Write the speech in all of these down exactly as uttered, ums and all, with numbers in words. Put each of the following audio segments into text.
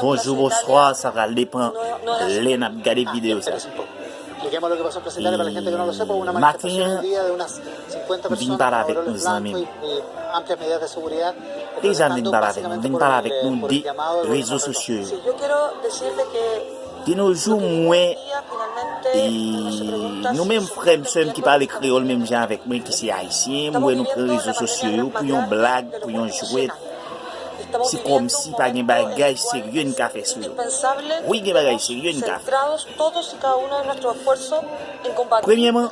Bonjou, bonswa, sa pral depann lè n ap gade videyo sa. E maten an, m vin pale avèk yon zanmi m. Deja m vin pale avèk nou, m vin pale avèk nou de rezo sosyo yo. De nos jours, mwen, e nou menm frè m, sè m ki pale kreyòl menm jan avèk mwen, ki se ayisyen, m wè nou pran rezo sosyo yo pou yon blag, pou yon jwèt. Se kòmsi pa gen bagay serye n ka fè sou yo. Wi, gen bagay serye n ka fè. Premyèman,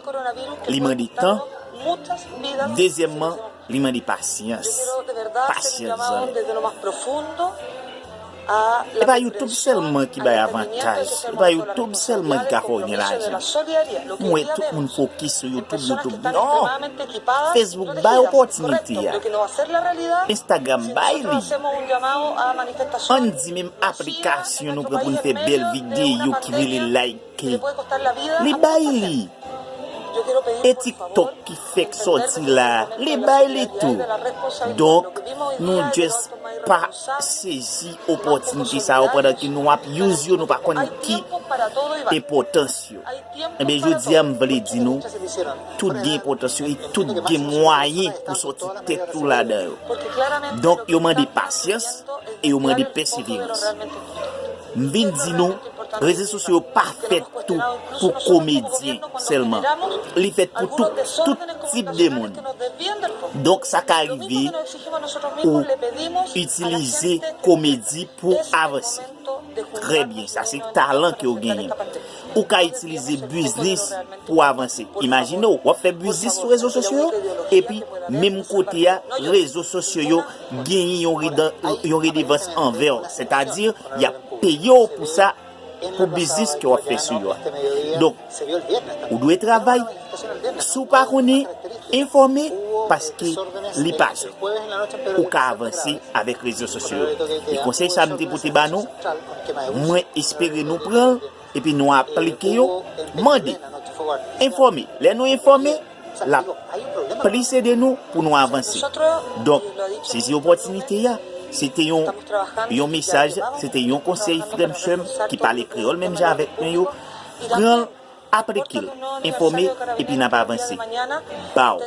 li mande tan. Dezyèmman, li mande pasyans. Pasyans, zanmi. E pa YouTube sèlman ki bay avantaj. E pa YouTube sèlman ki ka fè w gen lajan. M wè tout moun fokis sou YouTube, YouTube. Non! Facebook bay opòtinite a. Instagram bay li. Ann di menm aplikasyon nou pran pou n fè bèl videyo ki rele like. Li bay li. E TikTok ki fèk sòti la a, li bay li tou. Donk, nou just pa sezi opòtinite sa yo pandan ke nou ap use yo, nou pa konn ki enpòtans yo. Enben, jodi a, m vle di nou, tout gen enpòtans yo e tout gen mwayen pou sòti tèt ou ladan yo. Donk, yo mande pasyans e yo mande pèseverans. M vin di nou, rezo sosyo yo pa fèt tou pou komedyen sèlman. Li fèt pou tout, tout tip de moun. Donk, sa ka rive ou itilize komedi pou avanse. Trè byen, sa se talan ke w genyen. Ou ka itilize biznis pou avanse. Imajine w, w ap fè biznis sou rezo sosyo yo, epi menm kote a, rezo sosyo yo genyen yon reda-, yon redevans anvè w. Sètadi, y ap peye w pou sa, pou biznis ke w ap fè sou yo a. Donk, ou dwe travay. Si w pa konnen, enfòme, paske li pa jwenn. Ou ka avanse avèk rezo sosyo yo. E konsèy sa m te pote ba nou, mwen espere nou pran l, epi nou aplike yo. Mande, enfòme. Lè nou enfòme, l ap plis ede nou pou nou avanse. Donk, sezi opòtinite a. Se te yon, yon mesaj, se te yon konsèy frè m, sè m ki pale kreyòl menm jan avèk mwen yo. Pran l, aplike l, enfòme, epi n ap avanse. Baw.